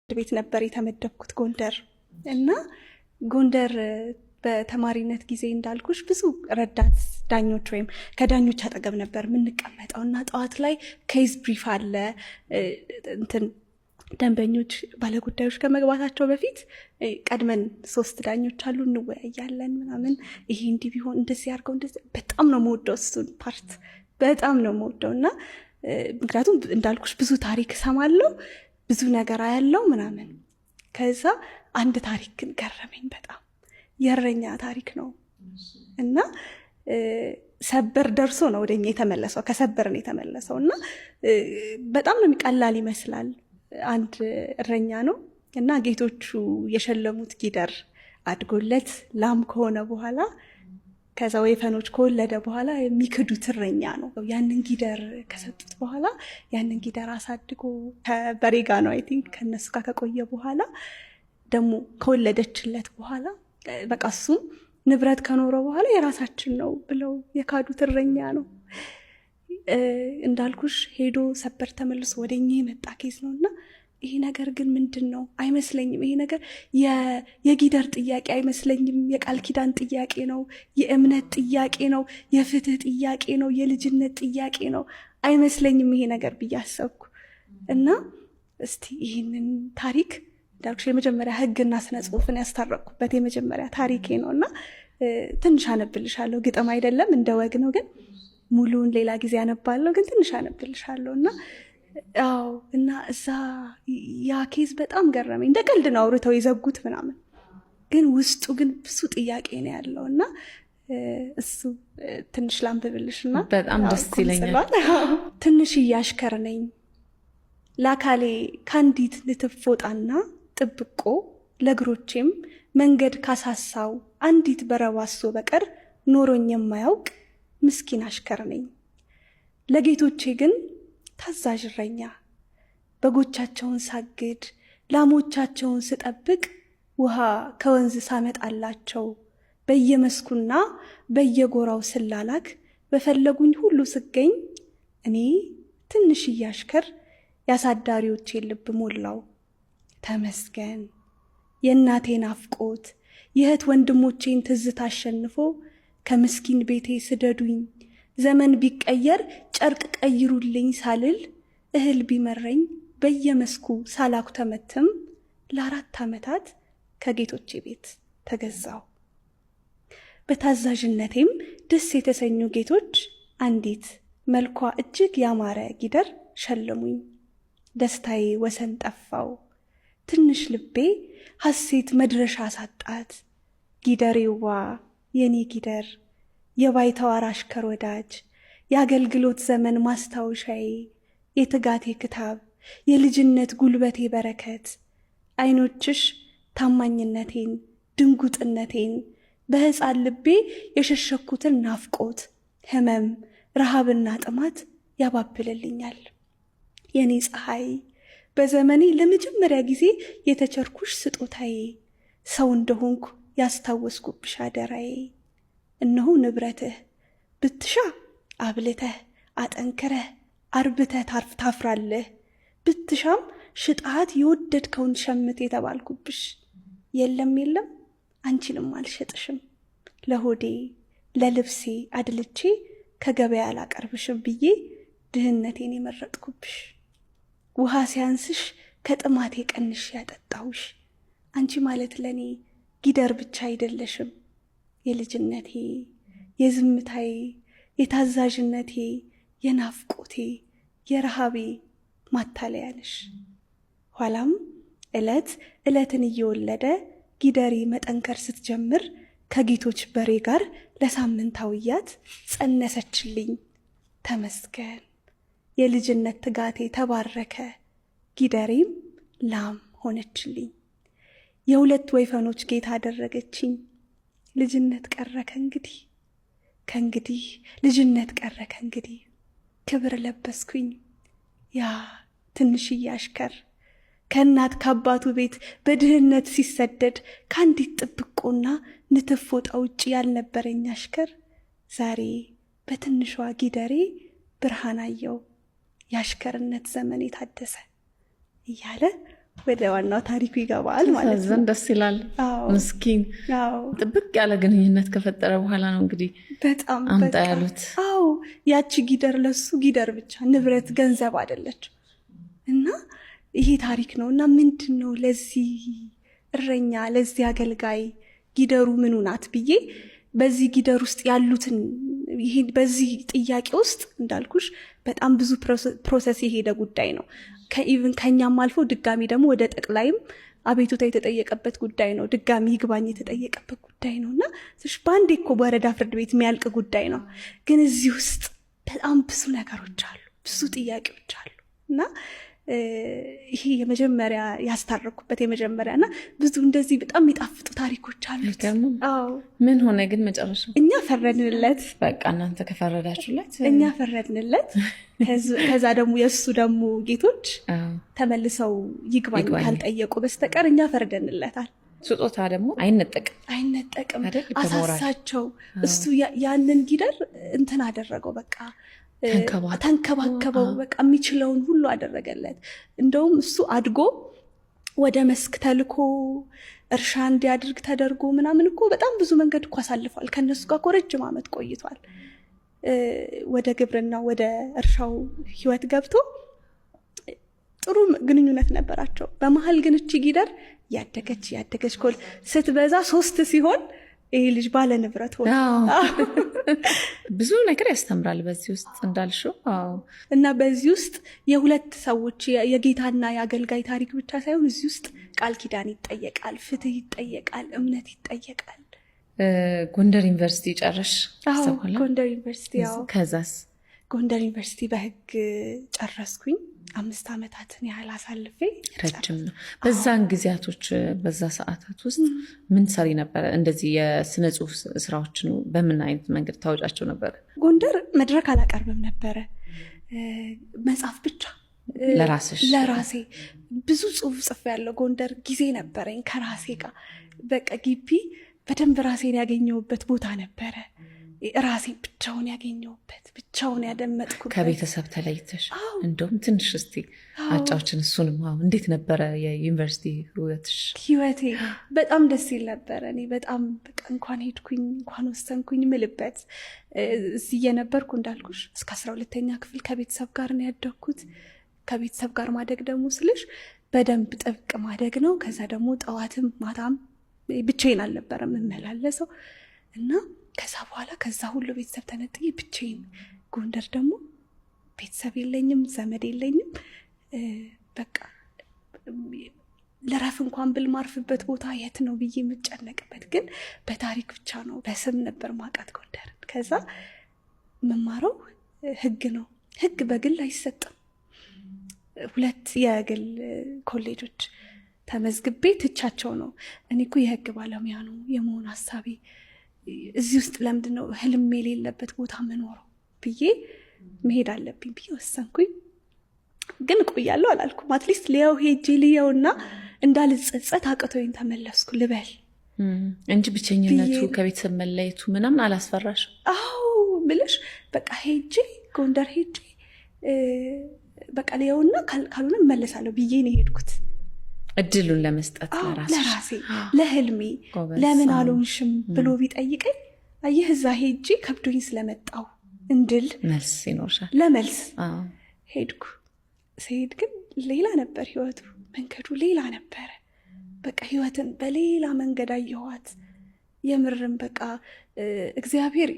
ቤት ነበር የተመደብኩት ጎንደር። እና ጎንደር በተማሪነት ጊዜ እንዳልኩሽ ብዙ ረዳት ዳኞች ወይም ከዳኞች አጠገብ ነበር የምንቀመጠው። እና ጠዋት ላይ case brief አለ፣ እንትን ደንበኞች ባለጉዳዮች ከመግባታቸው በፊት ቀድመን ሶስት ዳኞች አሉ፣ እንወያያለን ምናምን፣ ይሄ እንዲህ ቢሆን እንደዚህ አድርገው እንደዚህ። በጣም ነው የምወደው እሱን part፣ በጣም ነው የምወደው። እና ምክንያቱም እንዳልኩሽ ብዙ ታሪክ እሰማለሁ፣ ብዙ ነገር አያለው ምናምን። ከዛ አንድ ታሪክ ግን ገረመኝ በጣም። የእረኛ ታሪክ ነው እና ሰበር ደርሶ ነው ወደኛ የተመለሰው፣ ከሰበር ነው የተመለሰው። እና በጣም ነው የሚቀላል ይመስላል። አንድ እረኛ ነው እና ጌቶቹ የሸለሙት ጊደር አድጎለት ላም ከሆነ በኋላ፣ ከዛ ወይፈኖች ከወለደ በኋላ የሚክዱት እረኛ ነው። ያንን ጊደር ከሰጡት በኋላ ያንን ጊደር አሳድጎ ከበሬ ጋ ነው I think፣ ከእነሱ ጋር ከቆየ በኋላ ደግሞ ከወለደችለት በኋላ በቃ እሱም ንብረት ከኖረ በኋላ የራሳችን ነው ብለው የካዱት እረኛ ነው። እንዳልኩሽ ሄዶ ሰበር ተመልሶ ወደኛ የመጣ case ነው። እና ይሄ ነገር ግን ምንድን ነው? አይመስለኝም። ይሄ ነገር የጊደር ጥያቄ አይመስለኝም። የቃል ኪዳን ጥያቄ ነው፣ የእምነት ጥያቄ ነው፣ የፍትህ ጥያቄ ነው፣ የልጅነት ጥያቄ ነው። አይመስለኝም ይሄ ነገር ብዬ አሰብኩ። እና እስቲ ይህንን ታሪክ፣ እንዳልኩሽ የመጀመሪያ ህግና ስነ ጽሁፍን ያስታረቅኩበት የመጀመሪያ ታሪኬ ነው እና ትንሽ አነብልሻለሁ። ግጥም አይደለም፣ እንደ ወግ ነው፣ ግን ሙሉውን ሌላ ጊዜ አነባለሁ። ግን ትንሽ አነብልሻለሁ። እና አዎ፣ እና እዛ ያ case በጣም ገረመኝ። እንደ ቀልድ ነው አውርተው የዘጉት ምናምን፣ ግን ውስጡ ግን ብዙ ጥያቄ ነው ያለው። እና እሱ ትንሽ ላንብብልሽ እና በጣም ደስ ይለኛል። ትንሽዬ አሽከር ነኝ፣ ለአካሌ ከአንዲት ንትፍ ፎጣና ጥብቆ ለእግሮቼም መንገድ ካሳሳው አንዲት በረባሶ በቀር ኖሮኝ የማያውቅ ምስኪን አሽከር ነኝ። ለጌቶቼ ግን ታዛዥ እረኛ፣ በጎቻቸውን ሳግድ፣ ላሞቻቸውን ስጠብቅ፣ ውሃ ከወንዝ ሳመጣላቸው፣ በየመስኩና በየጎራው ስላላክ፣ በፈለጉኝ ሁሉ ስገኝ እኔ ትንሽዬ አሽከር የአሳዳሪዎቼን ልብ ሞላው። ተመስገን፣ የእናቴ ናፍቆት የእህት ወንድሞቼን ትዝታ አሸንፎ ከምስኪን ቤቴ ስደዱኝ፣ ዘመን ቢቀየር ጨርቅ ቀይሩልኝ ሳልል፣ እህል ቢመረኝ በየመስኩ ሳላኩተመትም ለ4 ዓመታት ከጌቶቼ ቤት ተገዛው። በታዛዥነቴም ደስ የተሰኙ ጌቶች አንዲት መልኳ እጅግ ያማረ ጊደር ሸለሙኝ። ደስታዬ ወሰን ጠፋው። ትንሽ ልቤ ሐሴት መድረሻ ሳጣት። ጊደሬዋ፣ የኔ ጊደር፣ የባይተዋር አሽከር ወዳጅ፣ የአገልግሎት ዘመን ማስታወሻዬ፣ የትጋቴ ክታብ፣ የልጅነት ጉልበቴ በረከት፣ አይኖችሽ ታማኝነቴን፣ ድንጉጥነቴን፣ በሕፃን ልቤ የሸሸኩትን ናፍቆት፣ ህመም፣ ረሃብና ጥማት ያባብልልኛል። የኔ ፀሐይ፣ በዘመኔ ለመጀመሪያ ጊዜ የተቸርኩሽ ስጦታዬ፣ ሰው እንደሆንኩ ያስታወስኩብሽ አደራዬ፣ እነሆ ንብረትህ፣ ብትሻ አብልተህ አጠንክረህ አርብተህ ታፍራለህ፣ ብትሻም ሽጣት የወደድከውን ሸምት የተባልኩብሽ፣ የለም የለም፣ አንቺንም አልሸጥሽም፣ ለሆዴ ለልብሴ አድልቼ ከገበያ አላቀርብሽም ብዬ ድህነቴን የመረጥኩብሽ፣ ውሃ ሲያንስሽ ከጥማቴ ቀንሽ ያጠጣሁሽ፣ አንቺ ማለት ለእኔ ጊደር ብቻ አይደለሽም፣ የልጅነቴ፣ የዝምታዬ፣ የታዛዥነቴ፣ የናፍቆቴ፣ የረሃቤ ማታለያ ነሽ። ኋላም ዕለት ዕለትን እየወለደ ጊደሬ መጠንከር ስትጀምር ከጌቶች በሬ ጋር ለሳምንት አውያት ጸነሰችልኝ። ተመስገን፣ የልጅነት ትጋቴ ተባረከ፣ ጊደሬም ላም ሆነችልኝ። የሁለት ወይፈኖች ጌታ አደረገችኝ። ልጅነት ቀረ ከእንግዲህ፣ ከእንግዲህ ልጅነት ቀረ ከእንግዲህ፣ ክብር ለበስኩኝ። ያ ትንሽዬ አሽከር ከእናት ከአባቱ ቤት በድህነት ሲሰደድ ከአንዲት ጥብቆና ንትፍ ፎጣ ውጭ ያልነበረኝ አሽከር ዛሬ በትንሿ ጊደሬ ብርሃን አየው፣ የአሽከርነት ዘመን የታደሰ እያለ ወደ ዋናው ታሪኩ ይገባል ማለት ነው። ደስ ይላል። ምስኪን ጥብቅ ያለ ግንኙነት ከፈጠረ በኋላ ነው እንግዲህ በጣም አምጣ ያሉት። አዎ ያቺ ጊደር ለሱ ጊደር ብቻ ንብረት ገንዘብ አይደለች። እና ይሄ ታሪክ ነው። እና ምንድን ነው ለዚህ እረኛ ለዚህ አገልጋይ ጊደሩ ምኑ ናት ብዬ በዚህ ጊደር ውስጥ ያሉትን ይሄ በዚህ ጥያቄ ውስጥ እንዳልኩሽ በጣም ብዙ process የሄደ ጉዳይ ነው። ከ even ከኛም አልፎ ድጋሚ ደግሞ ወደ ጠቅላይም አቤቱታ የተጠየቀበት ጉዳይ ነው። ድጋሚ ይግባኝ የተጠየቀበት ጉዳይ ነው። እና በአንዴ እኮ ወረዳ ፍርድ ቤት የሚያልቅ ጉዳይ ነው። ግን እዚህ ውስጥ በጣም ብዙ ነገሮች አሉ፣ ብዙ ጥያቄዎች አሉ። እና ይሄ የመጀመሪያ ያስታረኩበት የመጀመሪያ እና ብዙ እንደዚህ በጣም የሚጣፍጡ ታሪኮች አሉት። አዎ። ምን ሆነ ግን መጨረሻው? እኛ ፈረድንለት። በቃ እናንተ ከፈረዳችሁለት፣ እኛ ፈረድንለት። ከዛ ደግሞ የእሱ ደግሞ ጌቶች ተመልሰው ይግባኝ ካልጠየቁ በስተቀር እኛ ፈርደንለታል። ስጦታ ደግሞ አይነጠቅም። አይነጠቅም። አሳሳቸው። እሱ ያንን ጊደር እንትን አደረገው፣ በቃ ተንከባከበው። በቃ የሚችለውን ሁሉ አደረገለት። እንደውም እሱ አድጎ ወደ መስክ ተልኮ እርሻ እንዲያድርግ ተደርጎ ምናምን እኮ በጣም ብዙ መንገድ እኮ አሳልፏል። ከእነሱ ጋር እኮ ረጅም ዓመት ቆይቷል። ወደ ግብርናው ወደ እርሻው ህይወት ገብቶ ጥሩ ግንኙነት ነበራቸው። በመሀል ግን እቺ ጊደር ያደገች ያደገች ኮል ስትበዛ 3 ሲሆን ይሄ ልጅ ባለ ንብረት ሆነ። ብዙ ነገር ያስተምራል በዚህ ውስጥ እንዳልሽው። እና በዚህ ውስጥ የሁለት ሰዎች የጌታና የአገልጋይ ታሪክ ብቻ ሳይሆን እዚህ ውስጥ ቃል ኪዳን ይጠየቃል፣ ፍትህ ይጠየቃል፣ እምነት ይጠየቃል። ጎንደር ዩኒቨርሲቲ ጨረሽ? አዎ፣ ጎንደር ዩኒቨርሲቲ። አዎ። ከዛስ? ጎንደር ዩኒቨርሲቲ በህግ ጨረስኩኝ። 5 ዓመታትን ያህል አሳልፌ። ረጅም ነው። በዛን ጊዜያቶች በዛ ሰዓታት ውስጥ ምን ሰሪ ነበር? እንደዚህ የስነ ጽሁፍ ስራዎችን በምን አይነት መንገድ ታወጫቸው ነበር? ጎንደር መድረክ አላቀርብም ነበረ። መጻፍ ብቻ። ለራስሽ? ለራሴ ብዙ ጽሁፍ ጽፌያለሁ። ጎንደር ጊዜ ነበረኝ ከራሴ ጋር። በቃ ግቢ በደንብ ራሴን ያገኘሁበት ቦታ ነበረ። ራሴን ብቻውን ያገኘሁበት፣ ብቻውን ያደመጥኩበት። ከቤተሰብ ተለይተሽ። እንደውም ትንሽ እስቲ አጫዎችን እሱንም። አዎ፣ እንዴት ነበረ የዩኒቨርሲቲ ህይወትሽ? ህይወቴ በጣም ደስ ይል ነበረ። እኔ በጣም በቃ እንኳን ሄድኩኝ እንኳን ወሰንኩኝ ምልበት። እዚህ የነበርኩ እንዳልኩሽ እስከ 12ኛ ክፍል ከቤተሰብ ጋር ነው ያደግኩት። ከቤተሰብ ጋር ማደግ ደግሞ ስልሽ በደንብ ጥብቅ ማደግ ነው። ከዛ ደግሞ ጠዋትም ማታም ብቻዬን አልነበረም የምመላለሰው። እና ከዛ በኋላ ከዛ ሁሉ ቤተሰብ ተነጥዬ ብቻዬን ጎንደር ደግሞ ቤተሰብ የለኝም፣ ዘመድ የለኝም። በቃ ለረፍ እንኳን ብል ማርፍበት ቦታ የት ነው ብዬ የምጨነቅበት፣ ግን በታሪክ ብቻ ነው በስም ነበር ማቃት ጎንደርን። ከዛ መማረው ህግ ነው። ህግ በግል አይሰጥም። 2 የግል ኮሌጆች ተመዝግቤ ትቻቸው ነው። እኔ እኮ የህግ ባለሙያ ነው የመሆን ሐሳቤ፣ እዚህ ውስጥ ለምንድን ነው ህልም የሌለበት ቦታ መኖረው ብዬ መሄድ አለብኝ ብዬ ወሰንኩኝ። ግን እቆያለሁ አላልኩም። at least ልየው ሄጄ ልየውና እንዳልጸጸት አቅቶኝ ተመለስኩ ልበል እንጂ ብቸኝነቱ ከቤተሰብ መለየቱ ምናምን አላስፈራሽም? አዎ ብለሽ በቃ ሄጄ ጎንደር ሄጄ በቃ ልየውና ካልሆነ እመለሳለሁ ብዬ ነው የሄድኩት። እድሉን ለመስጠት ለራስሽ። ለራሴ ለህልሜ። ለምን አልሆንሽም ብሎ ቢጠይቀኝ አየህ እዛ ሄጄ ከብዶኝ ስለመጣሁ እንድል መልስ ይኖርሻል። ለመልስ ሄድኩ። ስሄድ ግን ሌላ ነበር ህይወቱ፣ መንገዱ ሌላ ነበረ። በቃ ህይወትን በሌላ መንገድ አየኋት። የምርም በቃ እግዚአብሔር